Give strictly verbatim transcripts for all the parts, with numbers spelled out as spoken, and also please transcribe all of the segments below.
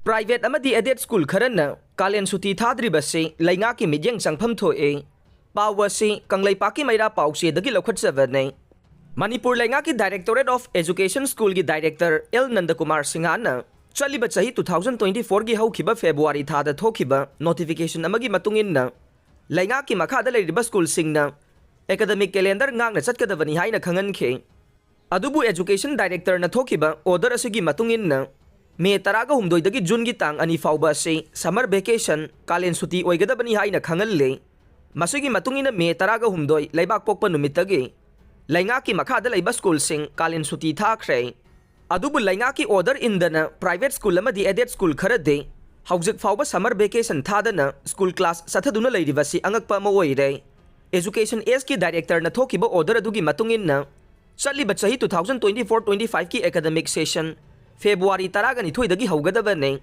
Private ꯑꯃꯗꯤ aided school ꯈꯔꯅ ꯀꯥꯂꯦꯟ ꯁꯨꯇꯤ ꯊꯥꯗ꯭ꯔꯤꯕꯁꯤ ꯂꯩꯉꯥꯛꯀꯤ ꯃꯤꯠꯌꯦꯡ ꯆꯪꯐꯝ ꯊꯣꯛꯏ꯫ ꯄꯥꯎ ꯑꯁꯤ ꯀꯪꯂꯩꯄꯥꯛꯀꯤ ꯃꯩꯔꯥ ꯄꯥꯎꯆꯦꯗꯒꯤ ꯂꯧꯈꯠꯆꯕꯅꯤ꯫ ꯃꯅꯤꯄꯨꯔ ꯂꯩꯉꯥꯛꯀꯤ Directorate of Education Schoolꯒꯤ Director ꯑꯦꯜ ꯅꯟꯗꯀꯨꯃꯥꯔ ꯁꯤꯡꯍꯅ ꯆꯠꯂꯤꯕ ꯆꯍꯤ two thousand twenty fourꯒꯤ ꯍꯧꯈꯤꯕ February ꯊꯥꯗ ꯊꯣꯛꯈꯤꯕ notification ꯑꯃꯒꯤ ꯃꯇꯨꯡ ꯏꯟꯅ, ꯂꯩꯉꯥꯛꯀꯤ ꯃꯈꯥꯗ ꯂꯩꯔꯤꯕ schoolꯁꯤꯡꯅ academic calendar ꯉꯥꯛꯅ ꯆꯠꯀꯗꯕꯅꯤ ꯍꯥꯏꯅ ꯈꯪꯍꯟꯈꯤ꯫ ꯑꯗꯨꯕꯨ Education Directorꯅ ꯊꯣꯛꯈꯤꯕ order ꯑꯁꯤꯒꯤ ꯃꯇꯨꯡ ꯏꯟꯅ, ꯃꯦ ꯇꯔꯥꯒ ꯍꯨꯝꯗꯣꯏꯗꯒꯤ ꯖꯨꯟꯒꯤ ꯇꯥꯡ ꯑꯅꯤ ꯐꯥꯎꯕ ꯑꯁꯤ summer vacation, ꯀꯥꯂꯦꯟ ꯁꯨꯇꯤ ꯑꯣꯏꯒꯗꯕꯅꯤ ꯍꯥꯏꯅ ꯈꯪꯍꯜꯂꯤ꯫ ꯃꯁꯤꯒꯤ ꯃꯇꯨꯡ ꯏꯟꯅ ꯃꯦ ꯇꯔꯥꯒ ꯍꯨꯝꯗꯣꯏ ꯂꯩꯕꯥꯛ ꯄꯣꯛꯄ ꯅꯨꯃꯤꯠꯇꯒꯤ ꯂꯩꯉꯥꯛꯀꯤ ꯃꯈꯥꯗ ꯂꯩꯕ schoolꯁꯤꯡ ꯀꯥꯂꯦꯟ ꯁꯨꯇꯤ ꯊꯥꯈ꯭ꯔꯦ꯫ ꯑꯗꯨꯕꯨ ꯂꯩꯉꯥꯛꯀꯤ order ꯏꯟꯗꯅ private school ꯑꯃꯗꯤ aided school ꯈꯔꯗꯤ ꯍꯧꯖꯤꯛ ꯐꯥꯎꯕ summer vacation ꯊꯥꯗꯅ school class ꯆꯠꯊꯗꯨꯅ ꯂꯩꯔꯤꯕꯁꯤ ꯑꯉꯛꯄ ꯑꯃ ꯑꯣꯏꯔꯦ꯫ Education Sꯒꯤ Directorꯅ ꯊꯣꯛꯈꯤꯕ order ꯑꯗꯨꯒꯤ ꯃꯇꯨꯡ ꯏꯟꯅ, ꯆꯠꯂꯤꯕ ꯆꯍꯤ two thousand twenty four twenty fiveꯀꯤ academic session February ꯇꯔꯥꯒ ꯅꯤꯊꯣꯏꯗꯒꯤ ꯍꯧꯒꯗꯕꯅꯤ꯫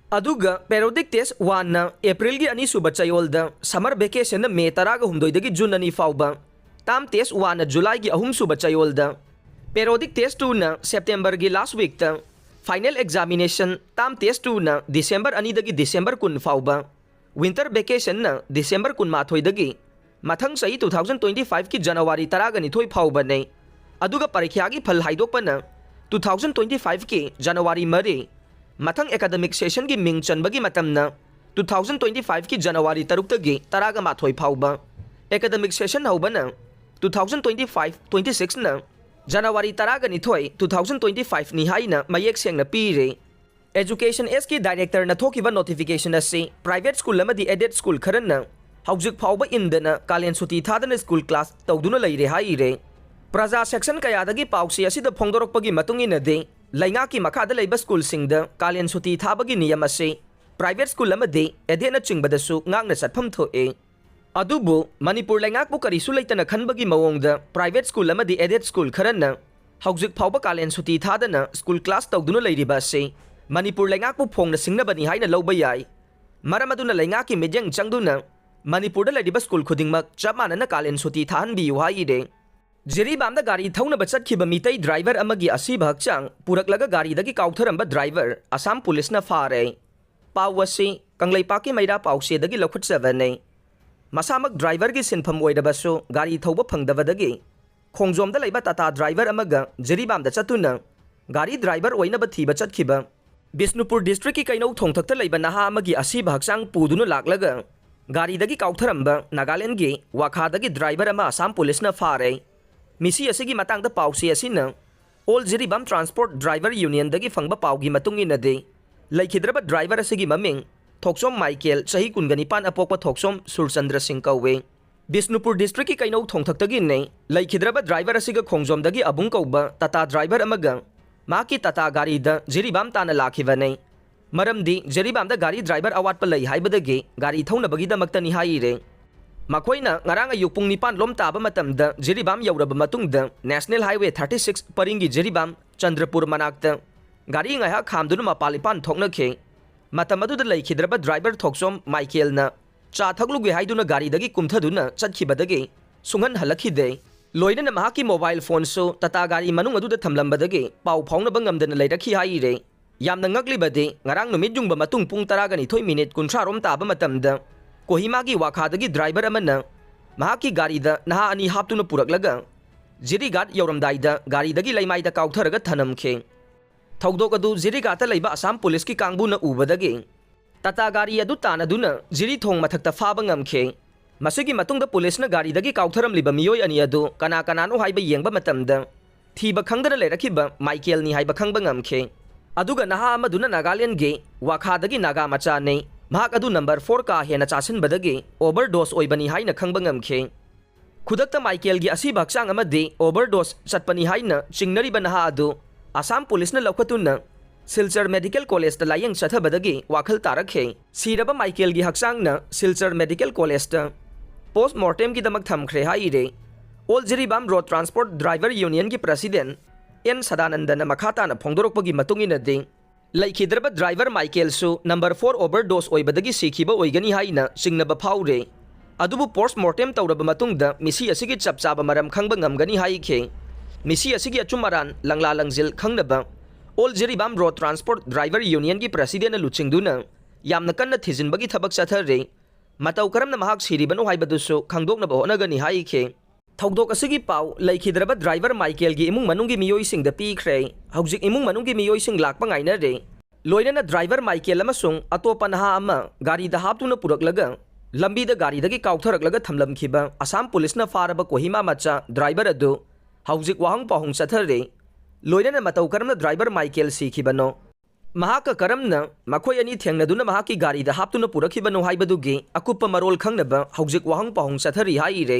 ꯑꯗꯨꯒ periodic test oneꯅ Aprilꯒꯤ ꯑꯅꯤꯁꯨꯕ ꯆꯌꯣꯜꯗ, summer vacationꯅ ꯃꯦ ꯇꯔꯥꯒ ꯍꯨꯝꯗꯣꯏꯗꯒꯤ ꯖꯨꯟ ꯑꯅꯤ ꯐꯥꯎꯕ, term test oneꯅ Julyꯒꯤ ꯑꯍꯨꯝꯁꯨꯕ ꯆꯌꯣꯜꯗ, periodic test twoꯅ Septemberꯒꯤ last weekꯇ, final examination, term test twoꯅ December ꯑꯅꯤꯗꯒꯤ December ꯀꯨꯟ ꯐꯥꯎꯕ, winter vacationꯅ December ꯀꯨꯟꯃꯥꯊꯣꯏꯗꯒꯤ ꯃꯊꯪ ꯆꯍꯤ two thousand twenty fiveꯀꯤ January ꯇꯔꯥꯒ ꯅꯤꯊꯣꯏ ꯐꯥꯎꯕꯅꯤ꯫ ꯑꯗꯨꯒ ꯄꯔꯤꯈ꯭ꯌꯥꯒꯤ ꯐꯜ ꯍꯥꯏꯗꯣꯛꯄꯅ two thousand twenty fiveꯀꯤ January ꯃꯔꯤ, ꯃꯊꯪ academic sessionꯒꯤ ꯃꯤꯡ ꯆꯟꯕꯒꯤ ꯃꯇꯝꯅ two thousand twenty fiveꯀꯤ January ꯇꯔꯨꯛꯇꯒꯤ ꯇꯔꯥꯒ ꯃꯥꯊꯣꯏ ꯐꯥꯎꯕ, academic session ꯍꯧꯕꯅ two thousand twenty five twenty sixꯅ January ꯇꯔꯥꯒ ꯅꯤꯊꯣꯏ two thousand twenty fiveꯅꯤ ꯍꯥꯏꯅ ꯃꯌꯦꯛ ꯁꯦꯡꯅ ꯄꯤꯔꯤ꯫ Education Sꯒꯤ Directorꯅ ꯊꯣꯛꯈꯤꯕ notification ꯑꯁꯤ private school ꯑꯃꯗꯤ aided school ꯈꯔꯅ ꯍꯧꯖꯤꯛ ꯐꯥꯎꯕ ꯏꯟꯗꯅ ꯀꯥꯂꯦꯟ ꯁꯨꯇꯤ ꯊꯥꯗꯅ school class ꯇꯧꯗꯨꯅ ꯂꯩꯔꯦ ꯍꯥꯏꯔꯦ꯫ ꯄ꯭ꯔꯖꯥ section ꯀꯌꯥꯗꯒꯤ ꯄꯥꯎꯆꯦ ꯑꯁꯤꯗ ꯐꯣꯡꯗꯣꯔꯛꯄꯒꯤ ꯃꯇꯨꯡ ꯏꯟꯅꯗꯤ, ꯂꯩꯉꯥꯛꯀꯤ ꯃꯈꯥꯗ ꯂꯩꯕ schoolꯁꯤꯡꯗ ꯀꯥꯂꯦꯟ ꯁꯨꯇꯤ ꯊꯥꯕꯒꯤ ꯅꯤꯌꯝ ꯑꯁꯤ private school ꯑꯃꯗꯤ aidedꯅꯆꯤꯡꯕꯗꯁꯨ ꯉꯥꯛꯅ ꯆꯠꯐꯝ ꯊꯣꯛꯏ꯫ ꯑꯗꯨꯕꯨ ꯃꯅꯤꯄꯨꯔ ꯂꯩꯉꯥꯛꯄꯨ ꯀꯔꯤꯁꯨ ꯂꯩꯇꯅ ꯈꯟꯕꯒꯤ ꯃꯑꯣꯡꯗ private school ꯑꯃꯗꯤ aided school ꯈꯔꯅ ꯍꯧꯖꯤꯛ ꯐꯥꯎꯕ ꯀꯥꯂꯦꯟ ꯁꯨꯇꯤ ꯊꯥꯗꯅ school class ꯇꯧꯗꯨꯅ ꯂꯩꯔꯤꯕ ꯑꯁꯤ ꯃꯅꯤꯄꯨꯔ ꯂꯩꯉꯥꯛꯄꯨ ꯐꯣꯡꯅ ꯁꯤꯡꯅꯕꯅꯤ ꯍꯥꯏꯅ ꯂꯧꯕ ꯌꯥꯏ꯫ ꯃꯔꯝ ꯑꯗꯨꯅ ꯂꯩꯉꯥꯛꯀꯤ ꯃꯤꯠꯌꯦꯡ ꯆꯪꯗꯨꯅ ꯃꯅꯤꯄꯨꯔꯗ ꯂꯩꯔꯤꯕ school ꯈꯨꯗꯤꯡꯃꯛ ꯆꯞ ꯃꯥꯟꯅꯅ ꯀꯥꯂꯦꯟ ꯁꯨꯇꯤ ꯊꯥꯍꯟꯕꯤꯌꯨ ꯍꯥꯏꯔꯦ꯫ ꯖꯤꯔꯤꯕꯥꯝꯗ ꯒꯥꯔꯤ ꯊꯧꯅꯕ ꯆꯠꯈꯤꯕ ꯃꯤꯇꯩ ꯗ꯭ꯔꯥꯏꯚꯔ ꯑꯃꯒꯤ ꯑꯁꯤꯕ ꯍꯛꯆꯥꯡ ꯄꯨꯔꯛꯂꯒ ꯒꯥꯔꯤꯗꯒꯤ ꯀꯥꯎꯊꯔꯝꯕ ꯗ꯭ꯔꯥꯏꯚꯔ ꯑꯁꯥꯝ ꯄꯨꯂꯤꯁꯅ ꯐꯥꯔꯦ꯫ ꯄꯥꯎ ꯑꯁꯤ ꯀꯪꯂꯩꯄꯥꯛꯀꯤ ꯃꯩꯔꯥ ꯄꯥꯎꯆꯦꯗꯒꯤ ꯂꯧꯈꯠꯆꯕꯅꯤ꯫ ꯃꯁꯥꯃꯛ ꯗ꯭ꯔꯥꯏꯚꯔꯒꯤ ꯁꯤꯟꯐꯝ ꯑꯣꯏꯔꯕꯁꯨ ꯒꯥꯔꯤ ꯊꯧꯕ ꯐꯪꯗꯕꯗꯒꯤ ꯈꯣꯡꯖꯣꯝꯗ ꯂꯩꯕ ꯇꯥꯇꯥ ꯗ꯭ꯔꯥꯏꯚꯔ ꯑꯃꯒ ꯖꯤꯔꯤꯕꯥꯝꯗ ꯆꯠꯇꯨꯅ ꯒꯥꯔꯤ ꯗ꯭ꯔꯥꯏꯚꯔ ꯑꯣꯏꯅꯕ ꯊꯤꯕ ꯆꯠꯈꯤꯕ ꯕꯤꯁꯅꯨꯄꯨꯔ ꯗꯤꯁꯇ꯭ꯔꯤꯛꯀꯤ ꯀꯩꯅꯧ ꯊꯣꯡꯊꯛꯇ ꯂꯩꯕ ꯅꯍꯥ ꯑꯃꯒꯤ ꯑꯁꯤꯕ ꯍꯛꯆꯥꯡ ꯄꯨꯗꯨꯅ ꯂꯥꯛꯂꯒ ꯒꯥꯔꯤꯗꯒꯤ ꯀꯥꯎꯊꯔꯝꯕ ꯅꯥꯒꯥꯂꯦꯟꯗꯒꯤ ꯋꯥꯈꯥꯗꯒꯤ ꯗ꯭ꯔꯥꯏꯚꯔ ꯑꯃ ꯑꯁꯥꯝ ꯄꯨꯂꯤꯁꯅ ꯐꯥꯔꯦ꯫ ꯃꯤꯁꯤ ꯑꯁꯤꯒꯤ ꯃꯇꯥꯡꯗ ꯄꯥꯎꯆꯦ ꯑꯁꯤꯅ ꯑꯣꯜ ꯖꯤꯔꯤꯕꯥꯝ ꯇ꯭ꯔꯥꯟꯁꯄꯣꯔꯠ ꯗ꯭ꯔꯥꯏꯚꯔ ꯌꯨꯅꯤꯌꯟꯗꯒꯤ ꯐꯪꯕ ꯄꯥꯎꯒꯤ ꯃꯇꯨꯡ ꯏꯟꯅꯗꯤ, ꯂꯩꯈꯤꯗ꯭ꯔꯕ ꯗ꯭ꯔꯥꯏꯚꯔ ꯑꯁꯤꯒꯤ ꯃꯃꯤꯡ ꯊꯣꯛꯆꯣꯝ ꯃꯥꯏꯀꯦꯜ, ꯆꯍꯤ ꯀꯨꯟꯒ ꯅꯤꯄꯥꯟ, ꯑꯄꯣꯛꯄ ꯊꯣꯛꯆꯣꯝ ꯁꯨꯔꯆꯟꯗ꯭ꯔ ꯁꯤꯡ ꯀꯧꯏ꯫ ꯕꯤꯁꯅꯨꯄꯨꯔ ꯗꯤꯁꯇ꯭ꯔꯤꯛꯀꯤ ꯀꯩꯅꯧ ꯊꯣꯡꯊꯛꯇꯒꯤꯅꯤ꯫ ꯂꯩꯈꯤꯗ꯭ꯔꯕ ꯗ꯭ꯔꯥꯏꯚꯔ ꯑꯁꯤꯒ ꯈꯣꯡꯖꯣꯝꯗꯒꯤ ꯑꯕꯨꯡ ꯀꯧꯕ ꯇꯥꯇꯥ ꯗ꯭ꯔꯥꯏꯚꯔ ꯑꯃꯒ ꯃꯍꯥꯛꯀꯤ ꯇꯥꯇꯥ ꯒꯥꯔꯤꯗ ꯖꯤꯔꯤꯕꯥꯝ ꯇꯥꯅ ꯂꯥꯛꯈꯤꯕꯅꯤ꯫ ꯃꯔꯝꯗꯤ ꯖꯤꯔꯤꯕꯥꯝꯗ ꯒꯥꯔꯤ ꯗ꯭ꯔꯥꯏꯚꯔ ꯑꯋꯥꯠꯄ ꯂꯩ ꯍꯥꯏꯕꯗꯒꯤ ꯒꯥꯔꯤ ꯊꯧꯅꯕꯒꯤꯗꯃꯛꯇꯅꯤ ꯍꯥꯏꯔꯦ꯫ ꯃꯈꯣꯏꯅ ꯉꯔꯥꯡ ꯑꯌꯨꯛ ꯄꯨꯡ ꯅꯤꯄꯥꯟ ꯂꯣꯝ ꯇꯥꯕ ꯃꯇꯝꯗ ꯖꯤꯔꯤꯕꯥꯝ ꯌꯧꯔꯕ ꯃꯇꯨꯡꯗ National Highway thirty six ꯄꯔꯤꯡꯒꯤ Jiribam Chandrapur ꯃꯅꯥꯛꯇ ꯒꯥꯔꯤ ꯉꯥꯏꯍꯥꯛ ꯈꯥꯝꯗꯨꯅ ꯃꯄꯥꯟ ꯏꯄꯥꯟ ꯊꯣꯛꯅꯈꯤ꯫ ꯃꯇꯝ ꯑꯗꯨꯗ ꯂꯩꯈꯤꯗ꯭ꯔꯕ ꯗ꯭ꯔꯥꯏꯚꯔ ꯊꯣꯛꯆꯣꯝ ꯃꯥꯏꯀꯦꯜꯅ ꯆꯥ ꯊꯛꯂꯨꯒꯦ ꯍꯥꯏꯗꯨꯅ ꯒꯥꯔꯤꯗꯒꯤ ꯀꯨꯝꯊꯗꯨꯅ ꯆꯠꯈꯤꯕꯗꯒꯤ ꯁꯨꯡꯍꯟ ꯍꯜꯂꯛꯈꯤꯗꯦ꯫ ꯂꯣꯏꯅꯅ ꯃꯍꯥꯛꯀꯤ ꯃꯣꯕꯥꯏꯜ ꯐꯣꯟꯁꯨ ꯇꯥꯇꯥ ꯒꯥꯔꯤ ꯃꯅꯨꯡ ꯑꯗꯨꯗ ꯊꯝꯂꯝꯕꯗꯒꯤ ꯄꯥꯎ ꯐꯥꯎꯅꯕ ꯉꯝꯗꯅ ꯂꯩꯔꯛꯈꯤ ꯍꯥꯏꯔꯦ꯫ ꯌꯥꯝꯅ ꯉꯛꯂꯤꯕꯗꯤ, ꯉꯔꯥꯡ ꯅꯨꯃꯤꯠ ꯌꯨꯡꯕ ꯃꯇꯨꯡ ꯄꯨꯡ ꯇꯔꯥꯒ ꯅꯤꯊꯣꯏ ꯃꯤꯅꯤꯠ ꯀꯨꯟꯊ꯭ꯔꯥ ꯔꯣꯝ ꯇꯥꯕ ꯃꯇꯝꯗ ꯀꯣꯍꯤꯃꯥꯒꯤ ꯋꯥꯈꯥꯗꯒꯤ ꯗ꯭ꯔꯥꯏꯚꯔ ꯑꯃꯅ ꯃꯍꯥꯛꯀꯤ ꯒꯥꯔꯤꯗ ꯅꯍꯥ ꯑꯅꯤ ꯍꯥꯞꯇꯨꯅ ꯄꯨꯔꯛꯂꯒ ꯖꯤꯔꯤꯒꯥꯠ ꯌꯧꯔꯝꯗꯥꯏꯗ ꯒꯥꯔꯤꯗꯒꯤ ꯂꯩꯃꯥꯏꯗ ꯀꯥꯎꯊꯔꯒ ꯊꯅꯝꯈꯤ꯫ ꯊꯧꯗꯣꯛ ꯑꯗꯨ ꯖꯤꯔꯤꯒꯥꯠꯇ ꯂꯩꯕ ꯑꯁꯥꯝ ꯄꯨꯂꯤꯁꯀꯤ ꯀꯥꯡꯕꯨꯅ ꯎꯕꯗꯒꯤ ꯇꯥꯇꯥ ꯒꯥꯔꯤ ꯑꯗꯨ ꯇꯥꯟꯅꯗꯨꯅ ꯖꯤꯔꯤ ꯊꯣꯡ ꯃꯊꯛꯇ ꯐꯥꯕ ꯉꯝꯈꯤ꯫ ꯃꯁꯤꯒꯤ ꯃꯇꯨꯡꯗ ꯄꯨꯂꯤꯁꯅ ꯒꯥꯔꯤꯗꯒꯤ ꯀꯥꯎꯊꯔꯝꯂꯤꯕ ꯃꯤꯑꯣꯏ ꯑꯅꯤ ꯑꯗꯨ ꯀꯅꯥ ꯀꯅꯥꯅꯣ ꯍꯥꯏꯕ ꯌꯦꯡꯕ ꯃꯇꯝꯗ ꯊꯤꯕ ꯈꯪꯗꯅ ꯂꯩꯔꯛꯈꯤꯕ ꯃꯥꯏꯀꯦꯜꯅꯤ ꯍꯥꯏꯕ ꯈꯪꯕ ꯉꯝꯈꯤ꯫ ꯑꯗꯨꯒ ꯅꯍꯥ ꯑꯃꯗꯨꯅ ꯅꯥꯒꯥꯂꯦꯟꯗꯒꯤ ꯋꯥꯈꯥꯗꯒꯤ ꯅꯥꯒꯥ ꯃꯆꯥꯅꯤ꯫ ꯃꯍꯥꯛ ꯑꯗꯨ ꯅꯝꯕꯔ ꯐꯣꯔ ꯀꯥ ꯍꯦꯟꯅ ꯆꯥꯁꯤꯟꯕꯗꯒꯤ ꯑꯣꯚꯔ ꯗꯣꯁ ꯑꯣꯏꯕꯅꯤ ꯍꯥꯏꯅ ꯈꯪꯕ ꯉꯝꯈꯤ꯫ ꯈꯨꯗꯛꯇ ꯃꯥꯏꯀꯦꯜꯒꯤ ꯑꯁꯤꯕ ꯍꯛꯆꯥꯡ ꯑꯃꯗꯤ ꯑꯣꯚꯔ ꯗꯣꯁ ꯆꯠꯄꯅꯤ ꯍꯥꯏꯅ ꯆꯤꯡꯅꯔꯤꯕ ꯅꯍꯥ ꯑꯗꯨ ꯑꯁꯥꯝ ꯄꯨꯂꯤꯁꯅ ꯂꯧꯈꯠꯇꯨꯅ ꯁꯤꯜꯆꯔ ꯃꯦꯗꯤꯀꯦꯜ ꯀꯣꯂꯦꯖꯇ ꯂꯥꯌꯦꯡ ꯆꯠꯊꯕꯗꯒꯤ ꯋꯥꯈꯜ ꯇꯥꯔꯛꯈꯤ꯫ ꯁꯤꯔꯕ ꯃꯥꯏꯀꯦꯜꯒꯤ ꯍꯛꯆꯥꯡꯅ ꯁꯤꯜꯆꯔ ꯃꯦꯗꯤꯀꯦꯜ ꯀꯣꯂꯦꯖꯇ ꯄꯣꯁ ꯃꯣꯔꯇꯦꯝꯒꯤꯗꯃꯛ ꯊꯝꯈ꯭ꯔꯦ ꯍꯥꯏꯔꯦ꯫ All Jiribam road transport driver ꯌꯨꯅꯤꯌꯟꯒꯤ ꯄ꯭ꯔꯁꯤꯗꯦꯟ ꯑꯦꯟ ꯁꯗꯥꯅꯟꯗꯅ ꯃꯈꯥ ꯇꯥꯅ ꯐꯣꯡꯗꯣꯔꯛꯄꯒꯤ ꯃꯇꯨꯡ ꯏꯟꯅꯗꯤ, ꯂꯩꯈꯤꯗ꯭ꯔꯕ ꯗ꯭ꯔꯥꯏꯚꯔ ꯃꯥꯏꯀꯦꯜꯁꯨ ꯅꯝꯕꯔ ꯐꯣꯔ ꯑꯣꯚꯔ ꯗꯣꯁ ꯑꯣꯏꯕꯗꯒꯤ ꯁꯤꯈꯤꯕ ꯑꯣꯏꯒꯅꯤ ꯍꯥꯏꯅ ꯆꯤꯡꯅꯕ ꯐꯥꯎꯔꯦ꯫ ꯑꯗꯨꯕꯨ post mortem ꯇꯧꯔꯕ ꯃꯇꯨꯡꯗ ꯃꯤꯁꯤ ꯑꯁꯤꯒꯤ ꯆꯞ ꯆꯥꯕ ꯃꯔꯝ ꯈꯪꯕ ꯉꯝꯒꯅꯤ ꯍꯥꯏꯈꯤ꯫ ꯃꯤꯁꯤ ꯑꯁꯤꯒꯤ ꯑꯆꯨꯝ ꯑꯔꯥꯟ ꯂꯪꯂꯥ ꯂꯪꯖꯤꯜ ꯈꯪꯅꯕ All Jiribam Road Transport Driver Unionꯒꯤ presidentꯅ ꯂꯨꯆꯤꯡꯗꯨꯅ ꯌꯥꯝꯅ ꯀꯟꯅ ꯊꯤꯖꯤꯟꯕꯒꯤ ꯊꯕꯛ ꯆꯠꯊꯔꯤ꯫ ꯃꯇꯧ ꯀꯔꯝꯅ ꯃꯍꯥꯛ ꯁꯤꯔꯤꯕꯅꯣ ꯍꯥꯏꯕꯗꯨꯁꯨ ꯈꯪꯗꯣꯛꯅꯕ ꯍꯣꯠꯅꯒꯅꯤ ꯍꯥꯏꯈꯤ꯫ ꯊꯧꯗꯣꯛ ꯑꯁꯤꯒꯤ ꯄꯥꯎ ꯂꯩꯈꯤꯗ꯭ꯔꯕ driver ꯃꯥꯏꯀꯦꯜꯒꯤ ꯏꯃꯨꯡ ꯃꯅꯨꯡꯒꯤ ꯃꯤꯑꯣꯏꯁꯤꯡꯗ ꯄꯤꯈ꯭ꯔꯦ꯫ ꯍꯧꯖꯤꯛ ꯏꯃꯨꯡ ꯃꯅꯨꯡꯒꯤ ꯃꯤꯑꯣꯏꯁꯤꯡ ꯂꯥꯛꯄ ꯉꯥꯏꯅꯔꯤ꯫ ꯂꯣꯏꯅꯅ driver ꯃꯥꯏꯀꯦꯜ ꯑꯃꯁꯨꯡ ꯑꯇꯣꯞꯄ ꯅꯍꯥ ꯑꯃ ꯒꯥꯔꯤꯗ ꯍꯥꯞꯇꯨꯅ ꯄꯨꯔꯛꯂꯒ ꯂꯝꯕꯤꯗ ꯒꯥꯔꯤꯗꯒꯤ ꯀꯥꯎꯊꯔꯛꯂꯒ ꯊꯝꯂꯝꯈꯤꯕ ꯑꯁꯥꯝ ꯄꯨꯂꯤꯁꯅ ꯐꯥꯔꯕ ꯀꯣꯍꯤꯃꯥ ꯃꯆꯥ driver ꯑꯗꯨ ꯍꯧꯖꯤꯛ ꯋꯥꯍꯪ ꯄꯥꯎꯍꯪ ꯆꯠꯊꯔꯤ꯫ ꯂꯣꯏꯅꯅ ꯃꯇꯧ ꯀꯔꯝꯅ driver ꯃꯥꯏꯀꯦꯜ ꯁꯤꯈꯤꯕꯅꯣ, ꯃꯍꯥꯛꯀ ꯀꯔꯝꯅ ꯃꯈꯣꯏ ꯑꯅꯤ ꯊꯦꯡꯅꯗꯨꯅ ꯃꯍꯥꯛꯀꯤ ꯒꯥꯔꯤꯗ ꯍꯥꯞꯇꯨꯅ ꯄꯨꯔꯛꯈꯤꯕꯅꯣ ꯍꯥꯏꯕꯗꯨꯒꯤ ꯑꯀꯨꯞꯄ ꯃꯔꯣꯜ ꯈꯪꯅꯕ ꯍꯧꯖꯤꯛ ꯋꯥꯍꯪ ꯄꯥꯎꯍꯪ ꯆꯠꯊꯔꯤ ꯍꯥꯏꯔꯦ꯫